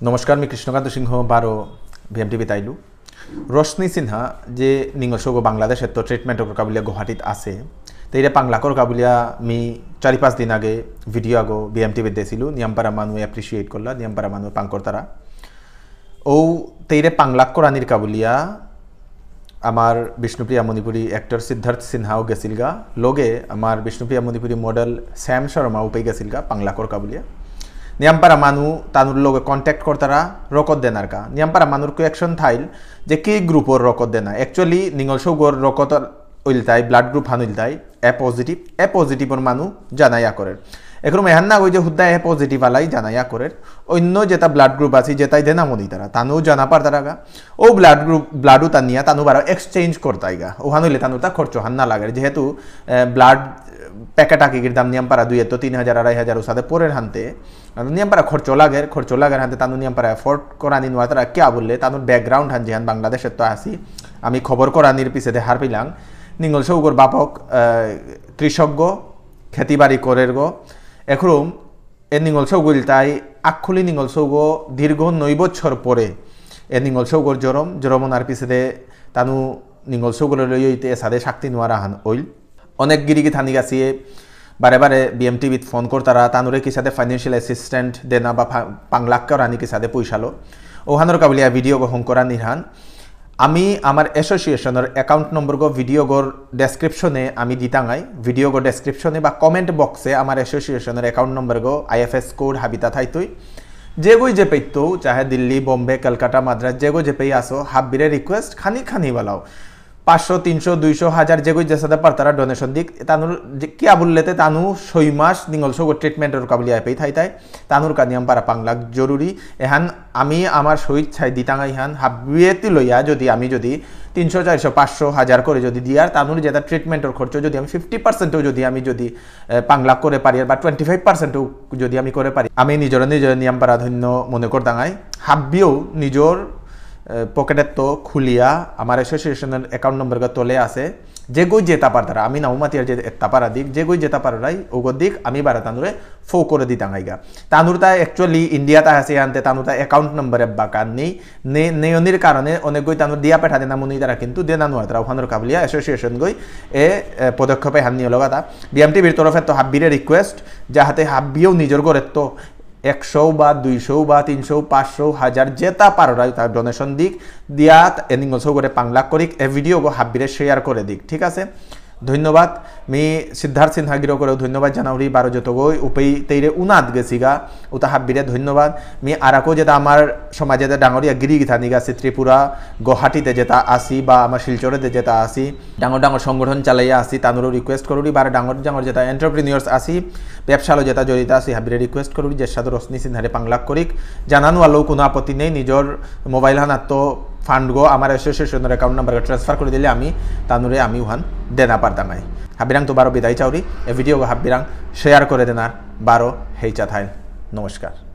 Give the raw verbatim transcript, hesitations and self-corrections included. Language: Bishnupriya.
নমস্কার, মি কৃষ্ণকান্ত সিংহ, বারো বিএমটিভি তাইলু। রোশনি সিনহা যে নিঙল সৌগ বাংলাদেশেত্ত ট্রিটমেন্ট করকা বুলিয়া গুয়াহাটিত আছে, তেইরে পাংলাক করকা বুলিয়া মি চারি পাঁচ দিন আগে ভিডিও আগো বিএমটিভি দেসিলু, নিয়ামপারা মানু অ্যাপ্রিশিয়েট করলা, নিয়ামপারা মানু পাং করতারা। ও তেইরে পাংলাক করানির কা বুলিয়া আমার বিষ্ণুপ্রিয়া মণিপুরী অ্যাক্টর সিদ্ধার্থ সিনহাও গেসিলগা, লগে আমার বিষ্ণুপ্রিয়া মণিপুরী মডেল শ্যাম শর্মাও পেয়ে গেসিলগা পাংলাক করকা বুলিয়া। নিয়ামপারা মানু তানুর লগে কন্ট্যাক্ট করতারা রকত দেনার কা। নিয়ামপারা মানুর কোয়েকশন থাইল যে কি গ্রুপর রকত দেনা। অ্যাকচুয়ালি নিঙল সৌগর রকত ইলতাই, ব্লাড গ্রুপ হান ইলতাই এ পজিটিভ, এ পজিটিভর মানু জানাইয়া করের। এখন এহান না ওই যে হুদ্দা এ পজিটিভ আলাই জানাইয়া করের, অন্য যেটা ব্লাড গ্রুপ আছে, যেটাই দেনা মনি তারা, তানু জানা পারতারাগা। ও ব্লাড গ্রুপ, ব্লাডও তা নিয়া তানু বারো এক্সচেঞ্জ করতাইগা। ওহান হইলে তানু তা খরচ হান না লাগের, যেহেতু, এ, ব্লাড প্যাকেট আকিগির দাম নিয়ামপারা দুই এত তিন হাজার, আড়াই হাজার ওসাদে পরের হানতে। আর নিয়ামপারা খরচ লাগের, খরচ লাগের হানতে তানু নিয়ামপারা এফোর্ড করানি নোয়াতারা কিয়া বুললে, তানুর ব্যাকগ্রাউন্ড হান যেহান বাংলাদেশেত্ত আসি, আমি খবর করানির পিছেদে হার পিলাং। নিঙল সৌগর বাপক, এ, কৃষকগ, খেতিবাড়ি করেরগ। এখরুম এ নিঙল সৌগ ইলতাই, আকখুলি নিঙল সৌগ দীর্ঘ নয় বছর পরে এ নিঙল সৌগর জরম, জরম অনার পিছেদে তানু নিঙল সৌগরে লইতে এসাদে শক্তি নোয়ারা হান অইল। অনেক গিরি গিথানি গাছিয়ে বারে বারে বিএমটিভিত ফোন করতারা, তানুরে কিসাদে ফাইন্যান্সিয়াল অ্যাসিস্ট্যান্ট দেনা বা ফা-, পাংলাক করানি কিসাদে পয়সালো। ওহানর কা বুলিয়া ভিডিওগ হংকরানির হান। আমি আমার অ্যাসোসিয়েশনর অ্যাকাউন্ট নম্বরগ ভিডিওগর ডেসক্রিপশনে আমি দিতাঙাই, ভিডিওগর ডেসক্রিপশনে বা কমেন্ট বক্সে আমার অ্যাসোসিয়েশনর অ্যাকাউন্ট নম্বরগ, আইএফএস কোড হাবিতা থাইতই। যেগই যে পেইতো, চাহে দিল্লি, বোম্বে, কলকাতা, মাদ্রাজ, যেগই যে পেই আসো, হাব্বিরে রিকোয়েস্ট খানি খানি বালাও। পাঁচশো, তিনশো, দুইশো, হাজার, যেগই যেসাদে পারতারা ডোনেশন দিক, তানুর যে কিয়া বুললেতে তানু ছয় মাস নিঙল সৌগ ট্রিটমেন্টর কা বুলিয়া পেই থাইতাই, তানুর কা নিয়ামপারা পাংলাক জরুরি। এহান আমি আমার সহিত ছাই দিতাঙাই হান, হাবিয়েতি লইয়া যদি আমি যদি তিনশো, চারশো, পাঁচশো, হাজার করে যদি দিয়ার, তানুর যেটা ট্রিটমেন্টর খরচ যদি আমি ফিফটি পার্সেন্টও যদি আমি যদি, এ, পাংলাক করে পারি, বা টোয়েন্টি ফাইভ পার্সেন্টও যদি আমি করে পারি, আমি নিজরে নিজরে নিয়ামপারা ধন্য মনে করতাঙাই। হাব্বিও নিজর, এ, পকেটেত্ত খুলিয়া আমার অ্যাসোসিয়েশনর অ্যাকাউন্ট নম্বরগ তলে আছে। যেগই যেতা পারতারা, আমি নাও মাতিয়ার যে এতা পারা দিক, যেগই যেতা পাররাই, ওগো দিক, আমি বারা তানুরে ফো করে দিতাঙাইগা। তানুর তা অ্যাকচুয়ালি ইন্ডিয়াত আছে আনতে, তানুর তা অ্যাকাউন্ট নম্বর এব্বাকা নেই, নে-, নেয়নির কারণে অনেকগই তানুর দিয়া পেঠা দেনা মনি তারা কিন্তু দেনা নোয়ারতারা। ওহানর কা বুলিয়া অ্যাসোসিয়েশনগই এ, এ, পদক্ষেপ এহান নিয়ে লগাতা। বিএমটিভির তরফেত্ত হাব্বিরে রিকোয়েস্ট, যাহাতে হাব্বিও নিজর ঘরেত্ত একশো বা দুইশো বা তিনশো, পাঁচশো, হাজার, যেতা পাররাই তা ডোনেশন দিক, দিয়া এ নিঙল সৌগরে পাংলাক করিক, এ ভিডিওগ হাব্বিরে শেয়ার করে দিক, ঠিক আছে? ধন্যবাদ। মি সিদ্ধার্থ সিনহা গিরকরেও ধন্যবাদ জানাউরি, বারো যতগই উপেই তেইরে উনাত গেছিগা, উতা হাব্বিরে ধন্যবাদ। মি আরাকো যেতা আমার সমাজে যেতা ডাঙরিয়া গিরি গিথানি গাছি ত্রিপুরা, গুয়াহাটিতে যেতা আসি বা আমার শিলচরেতে যেতা আসি, ডাঙর ডাঙর সংগঠন চালাইয়া আসি, তানুরও রিকোয়েস্ট করুরি, বারো ডাঙর ডাঙর যেতা এন্টারপ্রেনিউর্স আসি, ব্যবসালো যেতা জড়িত আসি, হাবিরে রিকোয়েস্ট করুরি, যে সাদে রোশনি সিনহারে পাংলাক করিক। জানানো আলো কোনো আপত্তি নেই, নিজর মোবাইল হানাত্ত ফান্ডগো আমার অ্যাসোসিয়েশনর অ্যাকাউন্ট নাম্বারগো ট্রান্সফার করে দিলে আমি তানুরে আমি উহান দেনা পারতাঙাই। হাবিরাং তো বারো বিদায় চাউরি, এ ভিডিওগো হাবিরাং শেয়ার করে দেনার বারো হেইচা থাইল। নমস্কার।